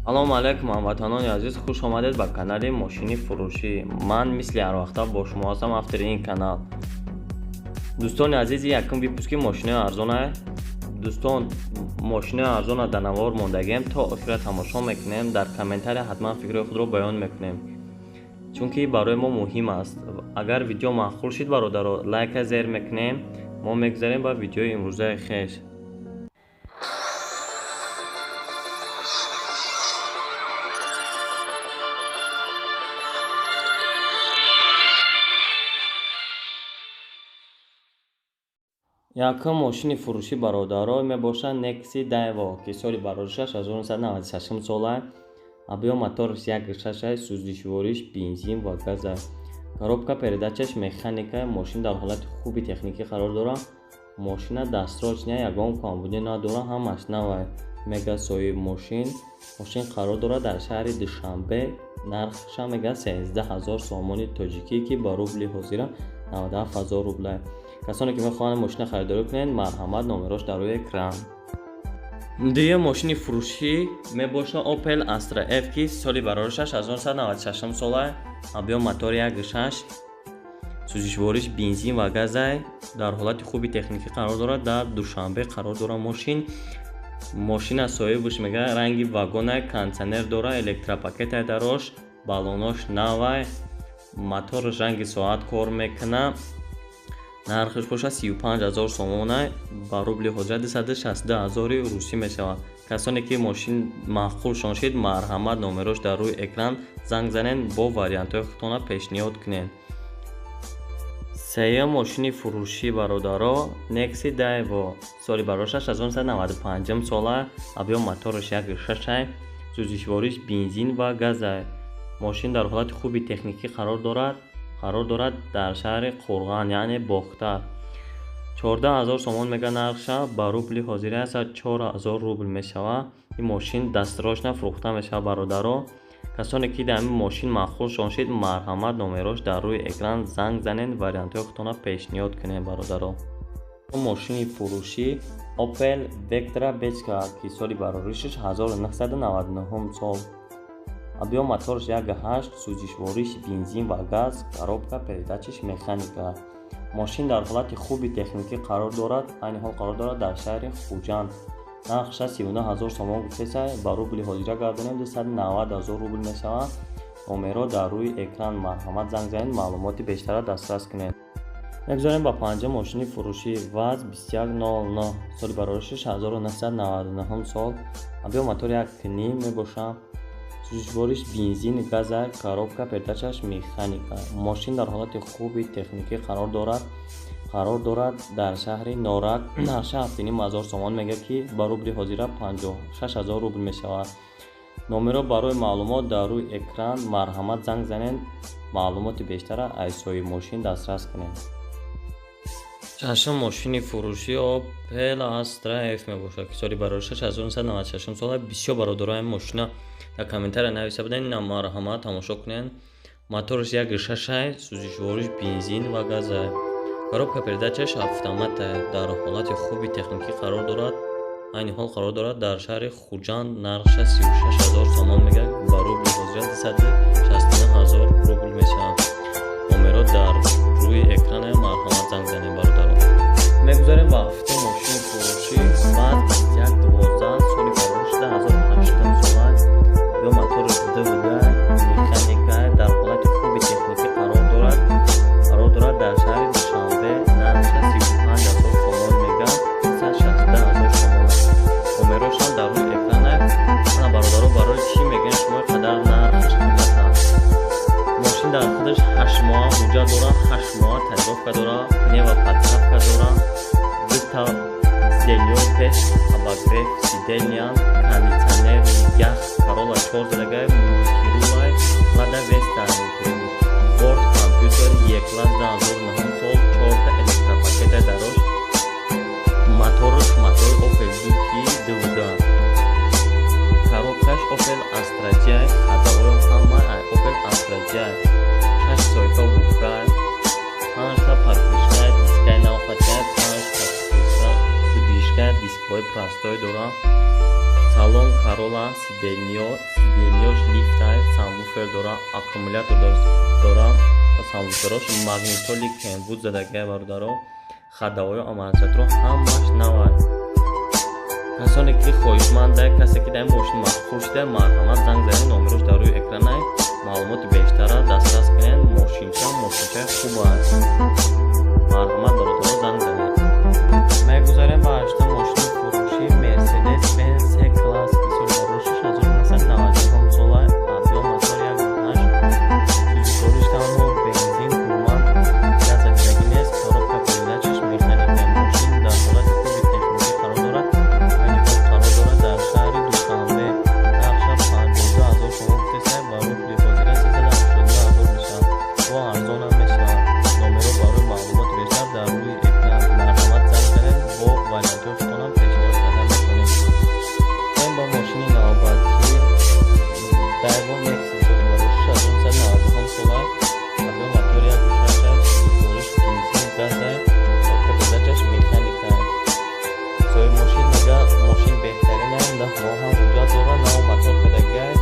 Салому алайкум, ҳамватанони азиз, хуш омадед ба канали Мошини фурӯшӣ. Ман мисли ҳарвақта бо шумо ҳастам, автори ин канал. Дӯстони азиз, якум выпуски мошинои арзона. Дӯстон, мошинои арзона дар навор мондагием, то охира тамошо мекунем, дар комментария ҳатман фикрҳои худро баён мекунем, чунки барои мо муҳим аст. Агар видео маъқул шид, бародаро, лайка зер мекунем. Мо мегузарем ба видеои имрӯзаи хеш. Якум мошини фурӯшӣ, бародаро, мебошад Nexi Daewoo, ки соли бароришаш 1996 сола, объём мотораш 1,6, сӯзишвориш бензин ва газ, коробка передачаш механика. Мошин дар ҳолати хуби техникӣ қарор дорад. Мошина дастсрочная, ягон камбудӣ надорад, ҳамаш навай, мега соҳиб мошин. Мошин қарор дорад дар шаҳри Душанбе, нархша мега 13 000 сомони тоҷикӣ, ки ба рубли ҳозира 97 000 рубла. Касоне ки мехоҳанд мошина харидорӣ кунед, марҳамат, номерош дар рӯи экран. Дуюм мошини фурӯшӣ мебошад Opel Astra F, ки соли бароришаш 1996 сола, объём мотори 1,6, сӯзишвориш бензин ва газай, дар ҳолати хуби техникӣ қарор дорад, дар Душанбе қарор дорад мошин. Мошина соҳибаш мега ранги вагонай, кондитсионер дора, электропакетай дарош, баллонош навай, мотораш ранги соат кор мекунад. Нархаш бошад 35 000 сомонай, ба рубли ҳозира 262 000 русӣ мешавад. Касоне ки мошин маъқулшон шид, марҳамат, номерош дар рӯи экран, занг занед, бо вариантҳои худтона пешниҳод кунед. Сеюм мошини фурӯшӣ, бародаро, Nexi Daewoo, соли бароришаш 1995 сола, объём мотораш 1,6, сӯзишвориш бензин ва газай. Мошин дар ҳолати хуби техникӣ қарор дорад, қарор дорад дар шаҳри Қурған, яъне Бохтар. 14 000 сомон мега нархша, ба рубли ҳозира 104 000 рубл мешавад. Ин мошин дастсрочно фурӯхта мешавад, бародаро. Касоне ки дар ин мошин маъқулшон шид, марҳамат, номерош дар рӯи экран, занг занед, вариантҳои худтона пешниҳод кунед, бародаро. Мошини фурӯшӣ Opel Vectra Бечка, ки соли бароришаш 1999 сол, объём мотораш 1,8, сӯзишвориш бензин ва газ, коробка передачаш механика. Мошин дар ҳолати хуби техникӣ қарор дорад, айни ҳол қарор дорад дар шаҳри Хуҷанд. Нархша 39 000 сомон гуфтеса, ба рубли ҳозира гардонем, 290 000 рубл мешавад. Номерҳо дар рӯи экран, марҳамат, занг занед, маълумоти бештарро дастрас кунед. Мегузарем ба панҷум мошини фурӯшӣ ВАЗ 2109, соли бароришаш 1999 сол, объём мотор 1,5 мебошад, сӯзишвориш бензин, газа, коробка передачаш механика. Мошин дар ҳолати хуби техникӣ қарор дорад, қарор дорад дар шаҳри Норак. Нархша 7 500 сомон мега, ки ба рубли ҳозира 56 000 рубл мешавад. Номерҳо барои маълумот дар рӯи экран, марҳамат, занг занед, маълумоти бештарро аз соҳиби мошин дастрас кунед. Шашум мошини фурӯшӣ Opel Astra F мебошад, ки соли бароришаш 1996 сола. Бисёр бародарои мошина дар комментария нависта буданд, ина марҳамат, тамошо кунед. Мотораш 1,6, сӯзишвориш бензин ва газа, коробка передачаш автомата, дар ҳолати хуби техникӣ қарор дорад, айни ҳол қарор дорад дар шаҳри Хуҷанд. Нархша 36 000 сомон мега, ба рубли ҳозира 269 000 рубл мешавад. Номерҳо дар рӯи экране, марҳамат, занг занед, бародарон. Мегузарем ба ҳафтум мошини фурӯшӣ ВАЗ 2112, соли барориш 2008 сола, ё мотораш ДВД, механика, дар ҳолати хуби техникӣ қарор дорад, қарор дорад дар шаҳри Душанбе. Нархша 35 000 сомон мега, 162 000 сомон. Номерошам дар рӯи экрана. Ана, бародаро, барои чӣ мегӯем шумо қадар нархаш қимат аст? Мошин дар худаш 8 моҳа ҳуҷҷат дорад, 8 моҳа тонировка дорад, пневмоподставка дорад, дута сиденьяҳои пеш обогрев сиденья, кондитсионер, ях, Corolla чор задагай, мультирулай, Лада Веста, борт компютер Е-класс 2009 сол, чорта электропакета дарош, мотораш мотори Opel Duty ДВД, коробкаш Opel Astra J, ходовой ҳама Opel Astra J, шаш соҳифа обувка, панҷта покрышка, дискаи навхатия, панҷ покрышка, дискҳои простой дорад. Салон Corolla, сиденьёш лифтай, сабвуфер дора, аккумулятор дора, сабвуферош магнитоли Kenwood задагия, бародаро. Ходовой, амортисаторо ҳамаш навай. Касоне ки хоҳишманда, касе ки дар ин мошин маъқул шуда, марҳамат, занг занед. Номерош дар рӯи экранай, маълумоти бештарра дастрас кунед. Мошинча мошинчаи хуб аст. Марҳамат, бародаро, занг занед. Мегузарем ба ҳаштум мошини фурӯшӣ: Мерседес Бенз С класс, ки соли барои 1994 сола, объём мотор 1,8, сӯзишвориш танҳо бензин, умуман газ задидагӣ нест, коробка передачаш механика. Мошин дар ҳолати хуби техникӣ қарор дорад. Айни ҳол қарор дорад дар шаҳри Душанбе. Нархша 52 000 сомон гуфтеста, ба рубли ҳозира 389 000 мешавад, бо арзонам мешавад. Номеро барои маълумоти бештар дар рӯи экран, марҳамат, занг занед, бо вариантҳои худтонам пешниҳод карда метавонем. Ем ба мошини навбатӣ: Daewoo Nexia, соли барои 1999 сола, объём мотор 1,6 аст, сӯзишвориш бензин, газа, коробка передачаш механика. Соҳиби мошин мега, мошин беҳтарина, 9 моҳ ҳам ҳуҷҷат дорад, нав мотор кардагиай,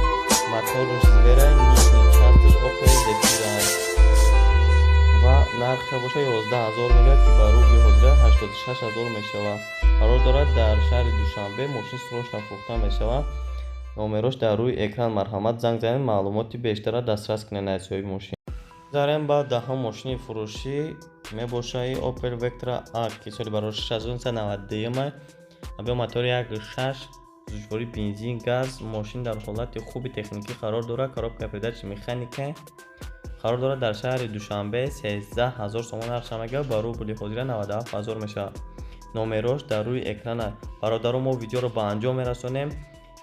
моторш зверай, нижний часташ Opel Zafira ва нархша боша 11 000 мега, ки ба рубли ҳозира 86 000 мешавад. Қарор дорад дар шаҳри Душанбе. Мошин срочно фурӯхта мешавад. Номерош дар рӯи экран, марҳамат, занг занед, маълумоти бештарра дастрас кунед аз соҳиби мошин. Гузарем ба даҳум мошини фурӯшӣ, мебошад Opel Vectra A, ки соли барои 1992, объём мотори 1,6, сӯзишвории бензин, газ. Мошин дар ҳолати хуби техникӣ қарор дорад, коробка передач механика. Қарор дорад дар шаҳри Душанбе. 13 000 сомон нархша мега, ба рубли ҳозира 97 000 мешавад. Номерош дар рӯи экрана. Бародаро, мо видеоро ба анҷом мерасонем.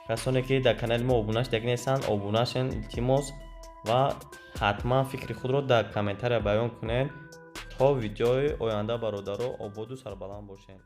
Касоне ки дар канали мо обуна шудагӣ нестанд, обуна шавед, илтимос, ва ҳатман фикри худро дар комментария баён кунед. То видеои оянда, бародаро, ободу сарбаланд бошед.